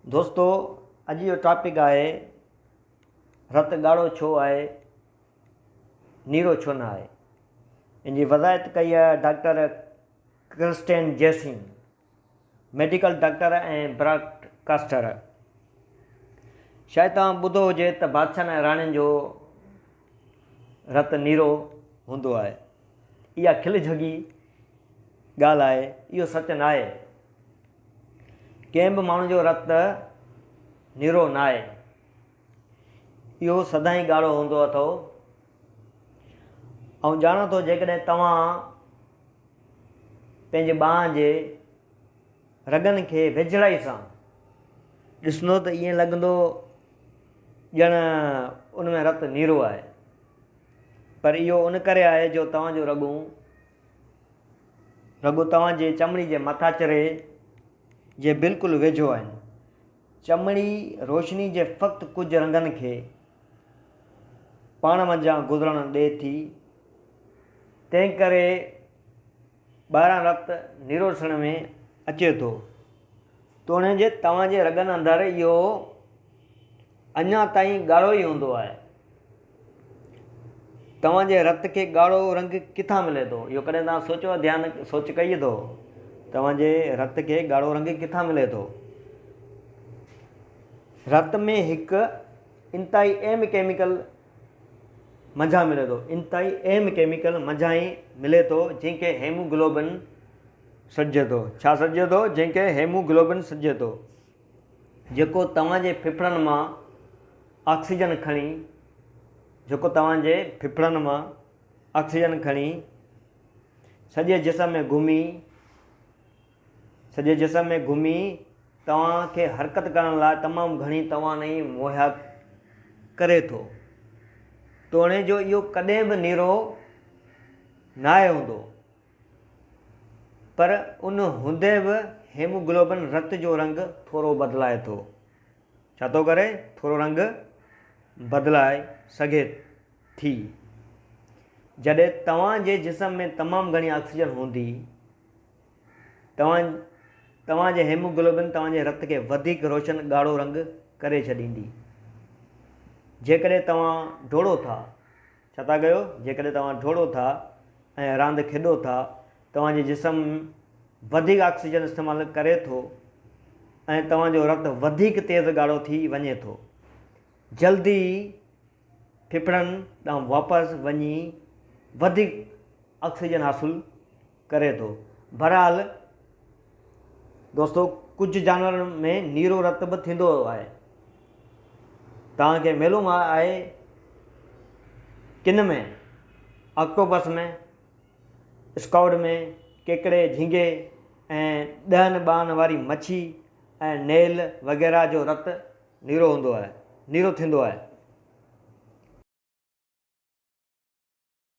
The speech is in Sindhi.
دوستو اڄ جو ٽاپڪ آهي رت ڳاڙهو ڇو آهي نيرو ڇو نه آهي ان جي وضاحت ڪئي آهي doctor Kirsten Jessen medical doctor ۽ broadcaster شايد توهان ٻڌو هجي ته بادشاهن ۽ راڻين جو رت نيرو هوندو آهي اها کل جهڳي ڳالهه آهي اهو سچ نه آهي ڪنهن به ماڻهو جو رت نيرو ناهي. اهو سدائين ڳاڙهو هوندو اٿو. آئون ڄاڻان ٿو جيڪڏهن توهان پنهنجي ٻانهن جي رڳن کي ويجهڙائي سان ڏسندو ته ائين لڳندو ڄڻ ان ۾ رت نيرو آهي. پر اهو ان ڪري آهي جو توهان جون رڳون رڳو توهان جي چمڙي جي مٿاڇري جي بلڪل ويجهو آهن. چمڙي روشني جي فقط ڪجهه رنگن کي پاڻ منجهان گذرڻ ڏئي ٿي، تنهنڪري ٻاهران رت نيرو ڏسڻ ۾ اچي ٿو. توڻي جو توهان جي رڳن اندر اهو اڃا تائين ڳاڙهو ئي هوندو آهي. توهان جي رت کي ڳاڙهو رنگ ڪٿان ملي ٿو؟ اهو ڪڏهن توهان سوچيو آهي؟ ڌيان سوچ ڪئي اٿو؟ توهان جي رت کي ڳاڙهو رنگ ڪٿان ملي ٿو؟ رت ۾ هڪ انتهائي اهم ڪيميڪل منجهان ملي ٿو. انتهائي اهم ڪيميڪل منجهان ئي ملي ٿو جنهن کي هيموگلوبن سڏجي ٿو. ڇا سڏجي ٿو؟ جنهن کي هيموگلوبن سڏجي ٿو. جيڪو توهان جي ڦڦڙن مان آڪسيجن کڻي جيڪو توهان جي ڦڦڙن مان آڪسيجن کڻي سڄي جسم ۾ گهمي سڄي جسم ۾ گهمي توهان کي حرڪت ڪرڻ لاء تمام گهڻي توانائي مهيا ڪري ٿو. توڻي جو اهو ڪڏهن به نيرو ناهي هوندو. پر ان هوندي به هيموگلوبن رت جو رنگ ٿورو بدلائي ٿو. ڇا ٿو ڪري؟ ٿورو رنگ بدلائي سگهي ٿي. جڏهن توهان جي جسم ۾ تمام گهڻي آڪسيجن هوندي، توهان توهان جي هيموگلوبن توهان جي رت کي وڌيڪ روشن ڳاڙهو رنگ ڪري ڇڏيندي. جيڪڏهن توهان ڊوڙو ٿا. ڇا ٿا ڪيو؟ جيڪڏهن توهان ڊوڙو ٿا ۽ راند کيڏو ٿا، توهان جي جسم وڌيڪ آڪسيجن استعمال ڪري ٿو ۽ توهان جو رت وڌيڪ تيز ڳاڙهو ٿي وڃي ٿو. جلد ئي ڦڦڙن ڏانهن واپس وڃي وڌيڪ آڪسيجن حاصل ڪري ٿو. بهرحال دوستو ڪجهه جانورن ۾ نيرو رت به ٿيندو آهي. توهان کي معلوم آهي ڪن ۾ آڪٽوپس ۾ اسڪواڊ ۾ ڪيڪڙي جهينگي ۽ ڏهن ٻانهن واري مڇي ۽ نيل وغيره جو رت نيرو هوندو آهي نيرو ٿيندو آهي.